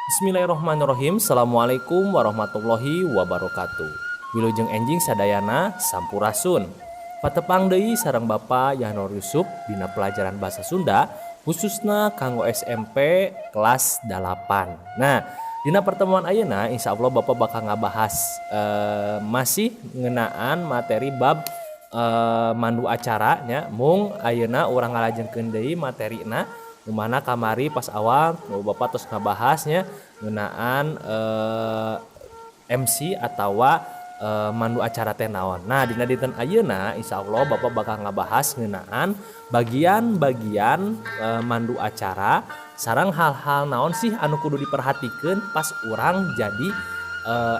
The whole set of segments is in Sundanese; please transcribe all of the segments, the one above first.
Bismillahirrahmanirrahim. Assalamualaikum warahmatullahi wabarakatuh. Wilujeng enjing sadayana, sampurasun. Patepang deui sareng Bapak Yanor Yusuf dina pelajaran bahasa Sunda, khususna kanggo SMP kelas 8. Nah, dina pertemuan ayeuna insya Allah Bapak bakal ngabahas masih ngeunaan materi bab mandu acara nya. Mung ayeuna urang ngalajengkeun deui materina mana kamari pas awal Bapak terus ngabahasnya ngeunaan MC atau mandu acara teh naon. Nah, dina dinten ayeuna insya Allah Bapak bakal ngabahas ngeunaan bagian-bagian mandu acara sareng hal-hal naon sih anu kudu diperhatikan pas urang jadi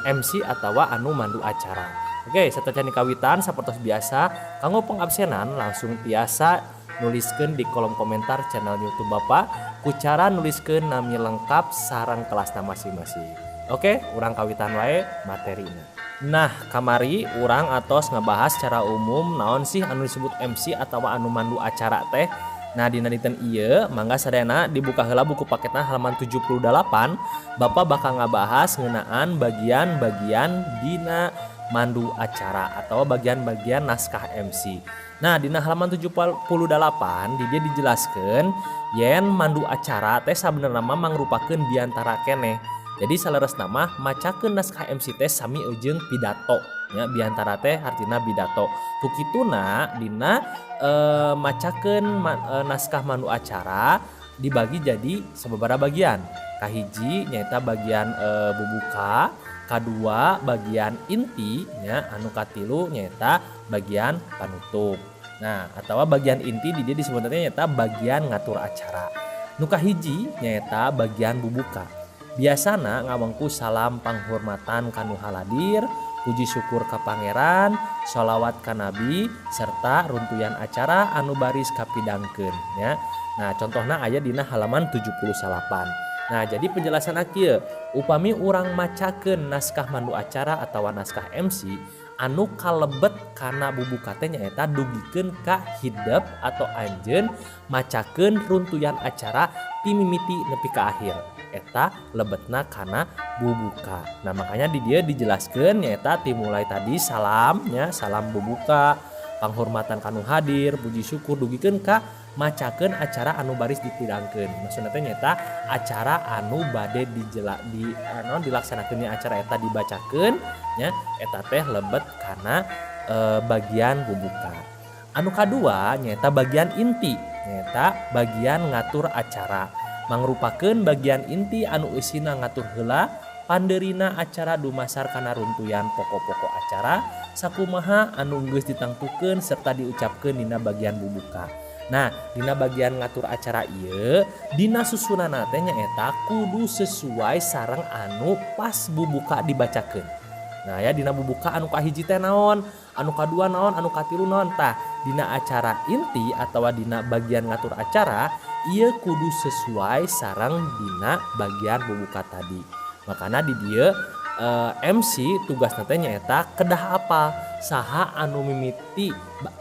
MC atau anu mandu acara. Oke, satacan kawitan, sapertos biasa kanggo pengabsenan langsung tiasa nuliskan di kolom komentar channel YouTube Bapak ku cara nuliskan nami lengkap sareng kelasna masing-masing. Oke, urang kawitan wae materina. Nah, kamari urang atos ngebahas secara umum naon sih anu disebut MC atau anu mandu acara teh. Nah, dina dinten ieu mangga sadayana dibuka heula buku paketna halaman 78. Bapak bakal ngabahas ngeunaan bagian-bagian dina mandu acara atau bagian-bagian naskah MC. Nah, dina halaman 78 di dieu dijelaskan yen mandu acara teh sabenerna mah mangrupakeun biantara keneh. Jadi saleresna mah macakeun naskah MC teh sami jeung pidato nya, biantara teh artina pidato. Ku kituna dina macakeun naskah mandu acara dibagi jadi sababaraha bagian. Kahiji nyaeta bagian bubuka, kadua bagian inti nya, anu katilu nyaeta bagian panutup. Nah, atau bagian inti di dieu disebutnya nyaeta bagian ngatur acara. Nu kahiji nyaeta bagian bubuka. Biasana ngawengku salam panghormatan ka nu haladir, puji syukur ka Pangeran, sholawat ka Nabi, serta runtuyan acara anu baris kapidangkeun ya. Nah, contohna aya dina halaman 78. Nah, jadi penjelasan kieu, upami urang macakeun naskah mandu acara atau naskah MC anu kalebet kana bubuka teh nyaeta dugikeun ka hidep atau anjeun macakeun runtuyan acara ti mimiti nepi ka akhir, eta lebetna kana bubuka. Nah, makanya di dieu dijelaskeun nyaeta dimulai tadi salamnya, salam bubuka, panghormatan ka nu hadir, puji syukur, dugikeun ka macakeun acara anu baris dipidangkeun. Maksudna teh nyaeta acara anu bade dijela di anu dilaksanakeun, acara eta dibacakeun nya, eta teh lebet kana bagian bubuka. Anu kadua nyaeta bagian inti, nyaeta bagian ngatur acara, mangrupakeun bagian inti anu eusina ngatur heula pandeurina acara dumasar kana runtuyan pokok-pokok acara sakumaha anu geus ditangtukeun serta diucapkeun dina bagian bubuka. Nah, dina bagian ngatur acara ieu dina susunanna teh nyaeta kudu sesuai sareng anu pas bubuka dibacakeun. Nah ya, dina bubuka anu kahiji teh naon, anu kadua naon, anu katilu naon. Tah, dina acara inti atau dina bagian ngatur acara ieu kudu sesuai sareng dina bagian bubuka tadi. Makana di dieu MC tugasna teh nyaeta kedah apa saha anu mimiti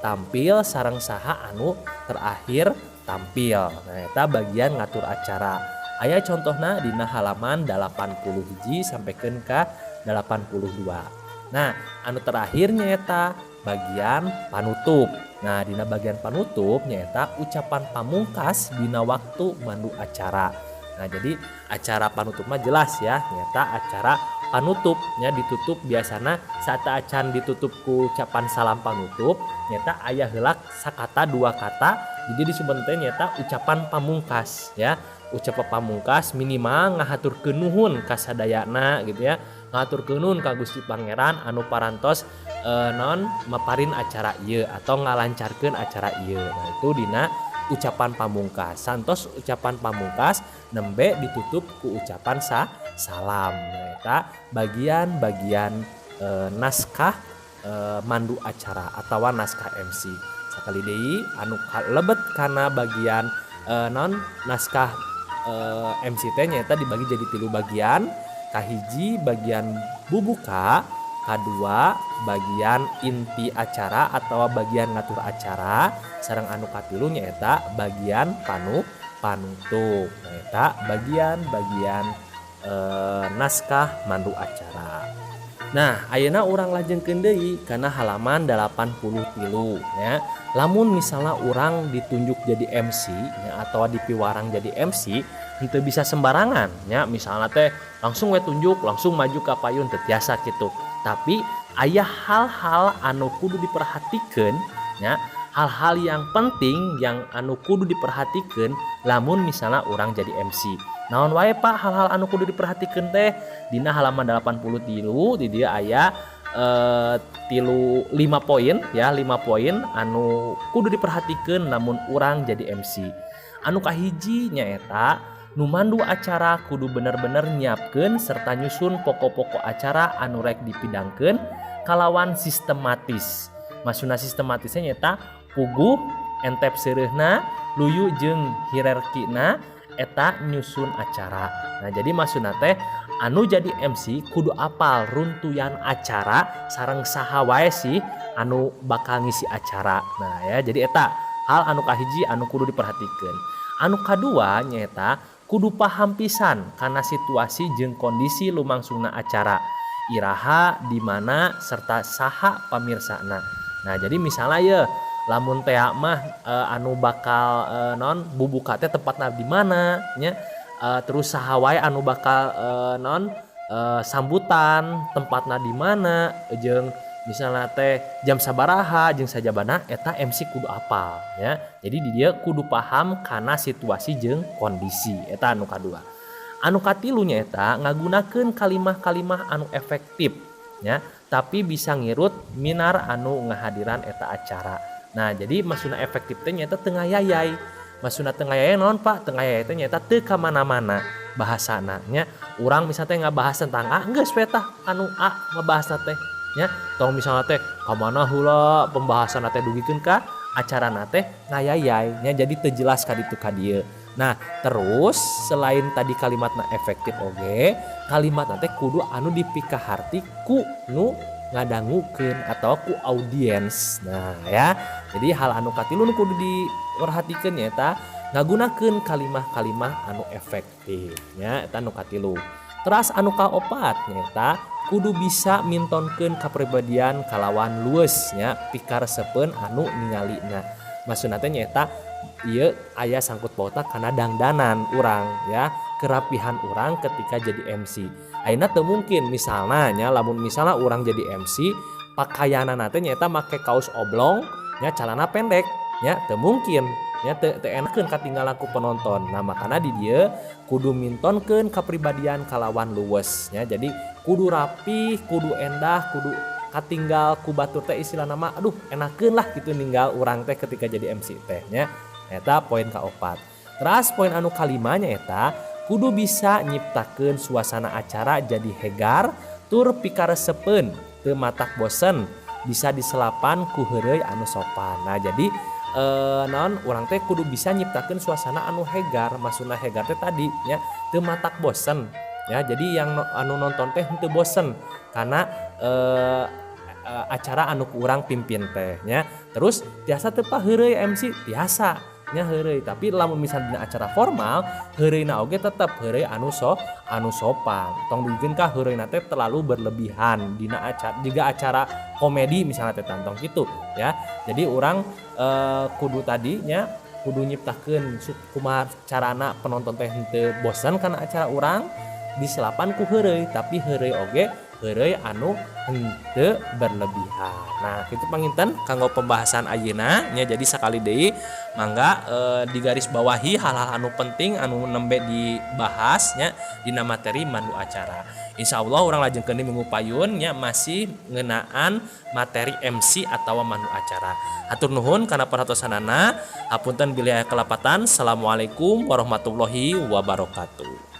tampil sareng saha anu terakhir tampil. Nah, eta bagian ngatur acara. Aya contohna dina halaman 80 hiji sampaikan ka 82. Nah, anu terakhir nyaeta bagian panutup. Nah, dina bagian panutup nyaeta ucapan pamungkas dina waktu mandu acara. Nah, jadi acara panutup mah jelas ya, nyaeta acara panutupnya ditutup biasana saat acan ditutup ku ucapan salam panutup nyaeta aya heula sakata dua kata, jadi disebut teh nyaeta ucapan pamungkas ya. Ucapan pamungkas minimal ngahaturkeun nuhun ka sadayana gitu ya, ngahaturkeun nuhun ka Gusti Pangeran anu parantos non maparin acara ieu atau ngalancarkeun acara ieu. Nah, itu dina ucapan pamungkas. Santos ucapan pamungkas nembe ditutup ku ucapan salam. Nah, eta bagian-bagian naskah mandu acara atau naskah MC. Sakali deui, anu lebet kana bagian non naskah MC teh nyaeta dibagi jadi tilu bagian. Kahiji bagian bubuka, kadua bagian inti acara atau bagian ngatur acara, sareng anu katilu nyaeta bagian panutup. Nah, eta bagian-bagian naskah mandu acara. Nah, ayeuna urang lajengkeun deui kana halaman 83 nya. Lamun misalnya urang ditunjuk jadi MC nya, atau dipiwarang jadi MC, henteu bisa sembarangan nya. Misalnya teh langsung we tunjuk, langsung maju ka payun, teu tiasa kitu. Tapi aya hal-hal anu kudu diperhatikeun nya, hal-hal yang penting yang anu kudu diperhatikeun lamun misalnya urang jadi MC. Naon wae Pak hal-hal anu kudu diperhatikeun teh? Dina halaman 83 di dieu aya 5 poin ya, 5 poin anu kudu diperhatikeun lamun urang jadi MC. Anu kahiji nyaeta nu mandu acara kudu bener-bener nyiapkeun serta nyusun pokok-pokok acara anu rek dipidangkeun kalawan sistematis. Maksudna sistematisnya nyaeta puguh, entep seureuhna, luyu jeung hierarkina eta nyusun acara. Nah, jadi maksudna teh anu jadi MC kudu apal runtuyan acara sareng saha wae sih anu bakal ngisi acara. Nah ya, jadi eta hal anu kahiji anu kudu diperhatikeun. Anu kadua nyaeta kudu paham pisan kana situasi jeung kondisi lumangsungna acara, iraha, di mana, serta saha pamirsana. Nah, jadi misalnya ye lamun teh mah anu bakal non bubuka teh tempatna di mana nya, terus saha wae anu bakal non sambutan tempatna di mana, jeung misalnya teh jam sabaraha jeung sajabana, eta MC kudu apal ya. Jadi di dieu kudu paham kana situasi jeung kondisi, eta anu kadua. Anu katilu nyaeta ngagunakeun kalimah-kalimah anu efektif ya, tapi bisa ngirut minar anu ngahadiran eta acara. Nah, jadi maksudna efektif teh nyaeta teu ngayayay. Maksudna teu ngayayay naon Pak? Teu ngayayay teh nyaeta teu ka mana-mana bahasana nya. Urang misalnya teh ngabahas tentang A, geus we tah anu A ngabahasna teh nya. Tong misalnya teh ka mana heula pembahasanna teh dugikeun ka acarana teh ngayayay nya, jadi teu jelas ka ditu ka dieu. Nah, terus selain tadi kalimatna efektif oge, kalimatna teh kudu anu dipikaharti ku nu ngadangukeun atau ku audiens. Nah ya, jadi hal anu katilu nu kudu diperhatikeun nyaeta ngagunakeun kalimah-kalimah anu efektif nya, eta anu katilu. Teras anu kaopat nyaeta kudu bisa mintonkeun kapribadian kalawan luwes nya, pikaresepeun anu ningalina. Maksudna teh nyaeta ieu aya sangkut pautna kana dangdanan urang ya, kerapihan urang ketika jadi MC. Ayeuna teu mungkin misalna nya, lamun misalna urang jadi MC pakaianana teh nyaeta make kaos oblong nya, calana pendek nya, teu mungkin nya, teu enakeun katinggalan ku penonton. Nah, makana di dieu kudu mintonkeun kapribadian kalawan luwes nya. Jadi kudu rapih, kudu endah, kudu katinggal ku batur teh istilahna mah aduh enakeun lah gitu ninggal urang teh ketika jadi MC teh nya. Eta poin kaopat. Teras poin anu kalima nyaeta kudu bisa nyiptakeun suasana acara jadi hegar tur pikaresepeun, teu matak bosen, bisa diselapan ku heureuy anu sopan. Nah, jadi naon urang teh kudu bisa nyiptakeun suasana anu hegar. Maksudna hegar teh tadi nya teu matak bosen ya. Jadi yang anu nonton teh henteu bosen karena acara anu ku urang pimpin teh nya. Terus tiasa teu Pak heureuy MC? Tiasa nya heureuy, tapi lamun misalnya dina acara formal heureuyna oge tetep heureuy anu sopan. Tong dugikeun ka heureuyna teh terlalu berlebihan dina acara, jiga acara komedi misalnya teh, tong kitu ya. Jadi urang kudu tadi nya kudu nyiptakeun kumaha carana penonton teh henteu bosen kana acara urang, diselapan ku heureuy, tapi heureuy oge heureuy anu henteu berlebihan. Nah, kitu panginten kanggo pembahasan ayeuna nya. Jadi sakali deui mangga digaris bawahi hal-hal anu penting anu nembe dibahas nya dina materi mandu acara. Insyaallah urang lajengkeun minggu payun nya, masih ngeunaan materi MC atau mandu acara. Hatur nuhun kana perhatosanana. Hapunten bilih aya kalepatan. Assalamualaikum warahmatullahi wabarakatuh.